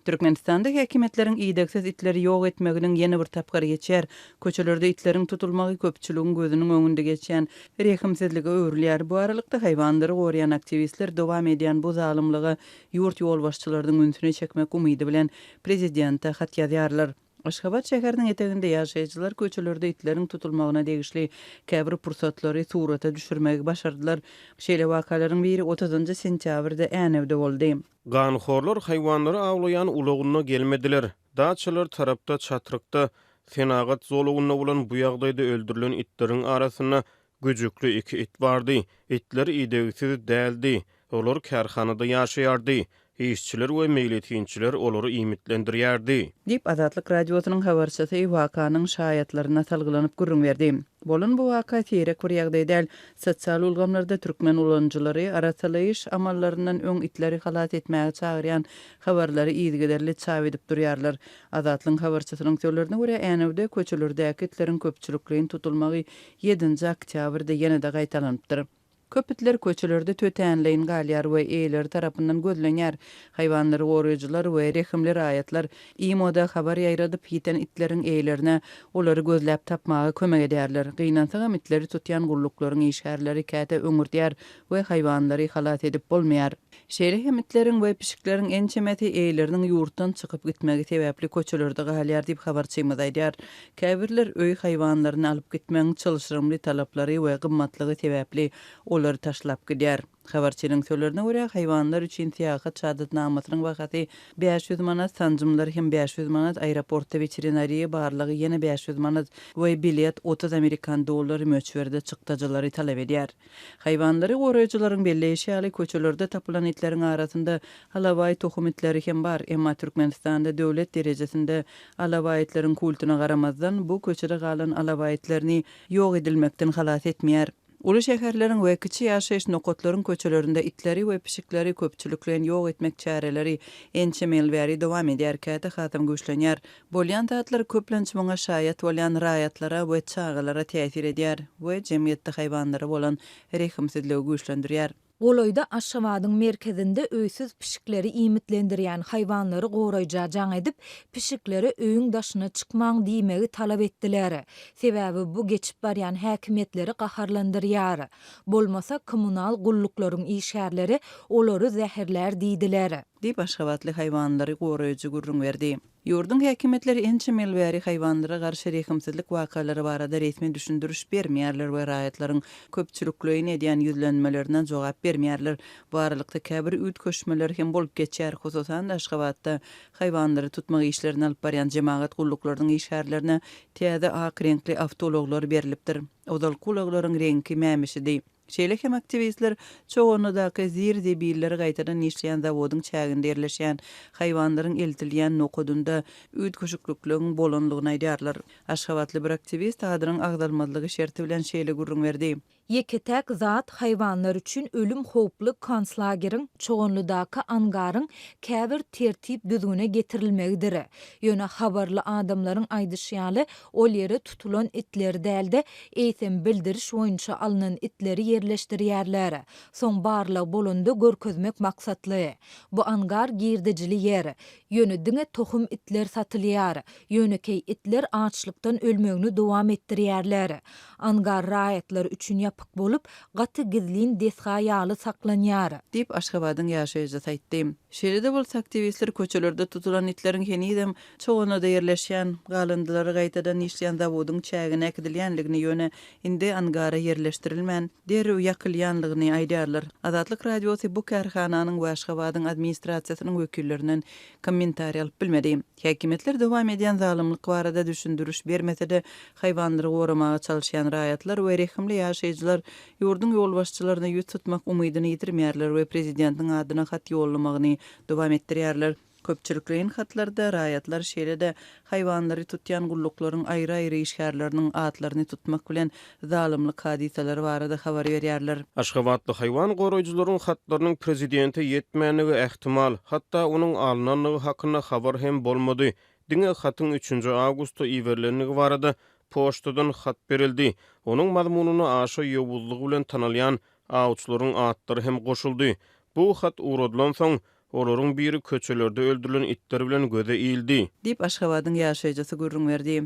Türkmenistanda häkimiýetleriň idegsiz itleri ýok etmeginiň ýene bir tapgyry geçýär. Köçelerde itleriň tutulmagy köpçüligiň gözüniň öňünde geçýän rehimsizlige öwrülýär. Bu aralykda, haýwanlary goraýan aktiwistler dowam edýän bu zalymlyga ýurt ýolbaşçylarynyň ünsüni çekmek umydy bilen prezidente hat ýazýarlar. Aşgabat şäheriniň eteginde ýaşaýjylar köçelerde itleriň tutulmagyna degişli käbir pursatlary surata düşürmegi başardylar. Şeýle wakalaryň biri otuzynjy sentýabrda Änewde boldy. Ganhorlar haýwanlary awlaýan ulagynda gelmediler. Daçalar tarapda çatrykda, senagat zolagynda bolan bu ýagdaýda öldürilen itleriň arasynda güjükli iki it bardy. Itler idegsiz däldi. Olar kärhanada ýaşaýardy. Işçiler we meýletinçiler olary iýmitlendirýärdi. Diýip, Azatlyk Radiosynyň habarçysy wakanyň şaýatlaryna salgylanyp gürrüň berdi. Bolan bu waka seýrek bir ýagdaý däl. Sosial ulgamlarda türkmen ulanyjylary arassalaýyş amallaryndan öň itleri halas etmäge çagyrýan habarlary yzygiderli çap edip durýarlar. Azatlygyň habarçysynyň sözlerine görä, Änewde köçelerdäki itleriň köpçülikleýin tutulmagy ýedinji oktýabrda ýene-de gaýtalanypdyr. Köp itler köçelerde tötänleýin galýar we eýeleri tarapyndan gözlenýär. Haýwanlary goraýjylar we rehimli raýatlar IMO-da habar ýaýradyp, ýiten itleriň eýelerine olary gözläp tapmaga kömek edýärler. Gynansagam, itleri tutýan gulluklaryň işgärleri käte öňürdýär we haýwanlary halas edip bolmaýar. Şeýle hem itleriň we pişikleriň ençemesi eýeleriniň ýurtdan çykyp gitmegi sebäpli köçelerde galýar diýip, habarçymyz aýdýar. Käbirler öý haýwanlaryny alyp gitmegiň çylşyrymly talaplary we gymmatlygy sebäpli olary taşlap gidýär. Habarçynyň sözlerine görä, haýwanlar üçin syýahat şahadatnamasynyň bahasy 500 manat, sanjymlar hem 500 manat, aeroportda weterinariýa barlagy ýene 500 manat we bilet 30 amerikan dollary möçberde çykdajylary talap edýär. Haýwanlary goraýjylaryň belleýşi ýaly, köçelerde tapylan itleriň arasynda alabaý tohum itleri hem bar. Emma Türkmenistanda döwlet derejesinde alabaý itleriň kultuna garamazdan, bu köçede galan alabaý itlerini ýok edilmekden halas etmeýär. Uly şäherleriň we kiçi ýaşaýyş nokatlaryň köçelerinde itleri we pişikleri köpçülikleýin ýok etmek çäreleri ençeme ýyl bäri dowam edýär, käte hasam güýçlenýär. Bolýan zatlar köplenç muňa şaýat bolýan raýatlara we çagalara täsir edýär we jemgyýetde haýwanlara bolan rehimsizligi güýçlendirýär. Golaýda Aşgabadyň merkezinde öýsüz pişikleri iýmitlendirýän haýwanlary goraýja jaň edip, pişiklere öýüň daşyna çykmaň diýmegi talap etdiler. Sebäbi bu geçip barýan häkimiýetleri gaharlandyrýar. Bolmasa, kommunal gulluklaryň işgärleri olary zäherlär diýdiler. Diýip, aşgabatly haýwanlary goraýjy gürrüň berdi. Ýurduň häkimiýetleri ençeme ýyl bäri haýwanlara garşy rehimsizlik wakalary barada resmi düşündiriş bermeýärler we raýatlaryň köpçülikleýin edýän ýüzlenmelerine jogap bermeýärler. Bu aralykda käbir üýtgeşmeler hem bolup geçýär, hususan-da Aşgabatda haýwanlary tutmak işlerini alyp barýan jemagat gulluklarynyň işgärlerine täze ak reňkli awtoulaglar berlipdir. Ozalky ulaglaryň reňki mämişidi. Şeýle hem aktiwistler Çoganlydaky zir-zebilleri gaýtadan işleýän zawodyň çäginde ýerleşýän haýwanlaryň eltilýän nokadynda üýtgeşiklikligiň bolanlygyny aýdýarlar. Aşgabatly bir aktiwist adynyň agzalmazlygy şerti bilen şeýle gürrüň berdi. Ýeke-täk zat haýwanlar üçin ölüm howply konslageriň Çoganlydaky angaryň käbir tertip-düzgüne getirilmegidir. Ýöne habarly adamlaryň aýdyşy ýaly, ol ýere tutulan itleri däl-de, eýsem bildiriş boýunça alnan itleri ýerleşdirýärler. Soň barlag bolanda görkezmek maksatly. Bu angar girdejili ýer. Ýöne diňe tohum itler satylýar. Ýönekeý itler açlykdan ölmegini dowam etdirýärler. Angar raýatlar üçin ýapyk bolup, gaty gizlin desga ýaly saklanýar. Diýip, Aşgabadyň ýaşaýjysy aýtdy. Şeýle-de bolsa, aktiwistler köçelerde tutulan itleriň henizem Çoganlyda ýerleşýän, galyndylary gaýtadan işleýän zawodyň çägine äkidilýändigini, ýöne indi angara ýerleşdirilmän, derrew ýakylýanlygyny aýdýarlar. Azatlyk Radiosy bu kärhananyň we Aşgabadyň administrasiýasynyň wekillerinden kommentariý alyp bilmedi. Häkimiýetler dowam edýän zalymlyk barada düşündiriş bermese-de, haýwanlary goramaga çalyşýan raýatlar we rehimli ýaşaýjylar ýurduň ýolbaşçylaryna ýüz tutmak umydyny ýitirmeýärler we prezidentiň adyna hat ýollamagyny dowam etdirýärler. Köpçülikleýin hatlarda raýatlar şeýle-de haýwanlary tutýan gulluklaryň aýry-aýry işgärleriniň atlaryny tutmak bilen zalymlyk hadysalary barada habar berýärler. Aşgabatly haýwan goraýjylaryň hatlarynyň prezidente ýetmändigi ähtimal, hatda onuň alnandygy hakynda habar hem bolmady. Diňe hatyň üçünji awgustda iberilendigi barada poçtadan hat berildi. Onuň mazmunyna aşa ýowuzlygy bilen tanalýan awçylaryň atlary hem goşuldy. Bu hat ugradylansoň, Olaryň biri köçelerde öldürilen itler bilen göze ildi. Diýip, Aşgabadyň ýaşaýjysy gürrüň berdi.